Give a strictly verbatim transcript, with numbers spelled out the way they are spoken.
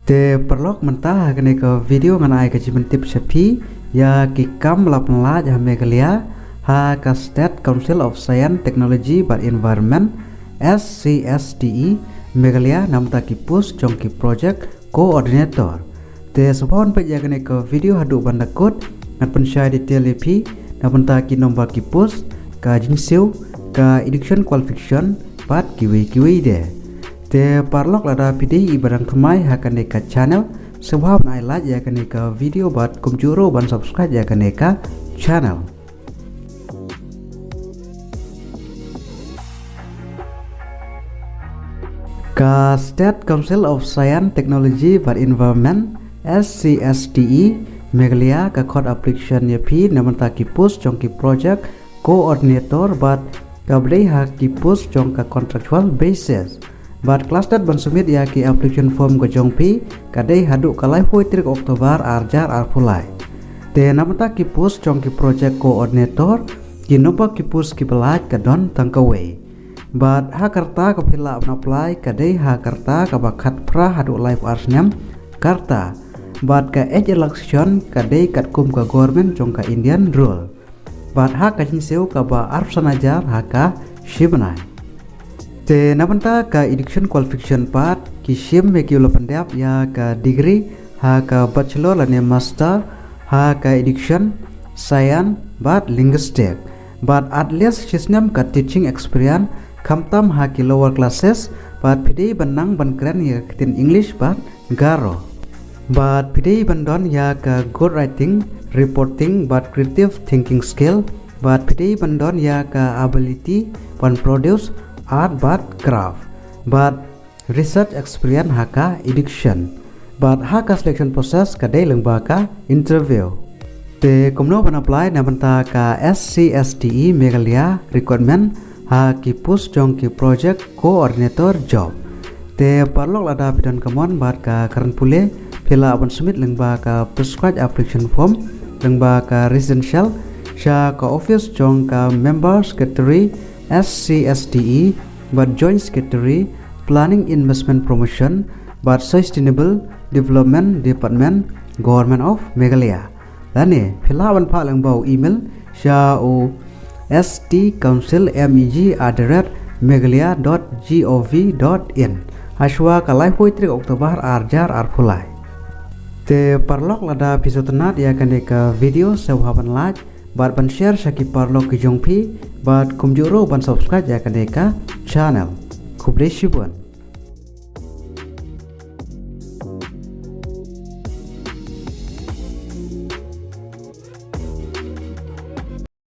Te paralok, mynta ha kane ka video ngan ai ka jingpyntip sha phi ïa ki kam ba la pynlait ha Meghalaya ha ka State Council of Science, Technology bad Environment, S C S T E, Meghalaya, na bynta ki post jong ki project coordinator. Te sngewbha ban peit ïa kane ka video haduh ban da kut, ngan pynshai detail ïa phi na bynta ki nombar ki post, ka jingsiew, ka education qualification bad kiwei kiwei de. Te paralok, lada phi dei i ba dang thymmai ha kane ka channel, sngewbha ban ai like ïa kane ka video bad kumjuh ruh ban subscribe ïa kane ka channel. Ka State Council of Science, Technology bad Environment, S C S T E, Meghalaya, ka khot application ïa phi na bynta ki post jong ki project coordinator bad ka ba dei ha ki post jong ka contractual basis. Bad ka last date ban submit ïa ki application form ka jong phi ka dei haduh ka laiphew tarik October ar hajar arphew lai. Te na bynta ki post jong ki project coordinator, ki nombar ki post ki ba lait ka don tang kawei. Bad ha ka rta ka phi lah ban apply ka dei ha ka rta ka ba khatphra haduh laiphew ar snem ka rta. Bad ka age relaxation ka dei katkum ka government jong ka Indian rule. Bad ha ka jingsiew ka ba arphew san hajar ha ka shi bnai. Te na bynta ka education qualification pat, ki shim ïa ki ba la pyndep ïa ka degree ha ka bachelor lane master ha ka education, science bad linguistic. Bad at least shi snem ka teaching experience, khamtam ha ki lower classes, bad phi dei ban nang ban kren ïa ka ktien English bad Garo. Bad phi dei ban don ïa ka good writing, reporting bad creative thinking skill. Bad phi dei ban don ïa ka ability ban produce art bad craft. Bad research experience ha ka education. Bad ha ka selection process ka dei lyngba ka interview. Te kumno ban apply na bynta ka S C S T E Meghalaya recruitment ha ki post jong ki project coordinator job. Te paralok, lada phi don ka mon bad ka kren pule, phi lah ban submit lyngba ka prescribed application form lyngba ka residential sha ka office jong ka member secretary S C S T E bad joint secretary planning, investment promotion bad sustainable development department, Government of Meghalaya. Lane phi lah ban phah lyngba u email sha u S T council meg at the rate meghalaya dot gov dot in hashwa ka laiphew tarik October ar hajar arphew lai. Te paralok, lada phi sngewtynnad ïa kane ka video, sngewbha ban like bad ban share sha ki paralok ki jong phi bad kumjuh ruh ban subscribe ïa kane ka channel. Khublei shibun.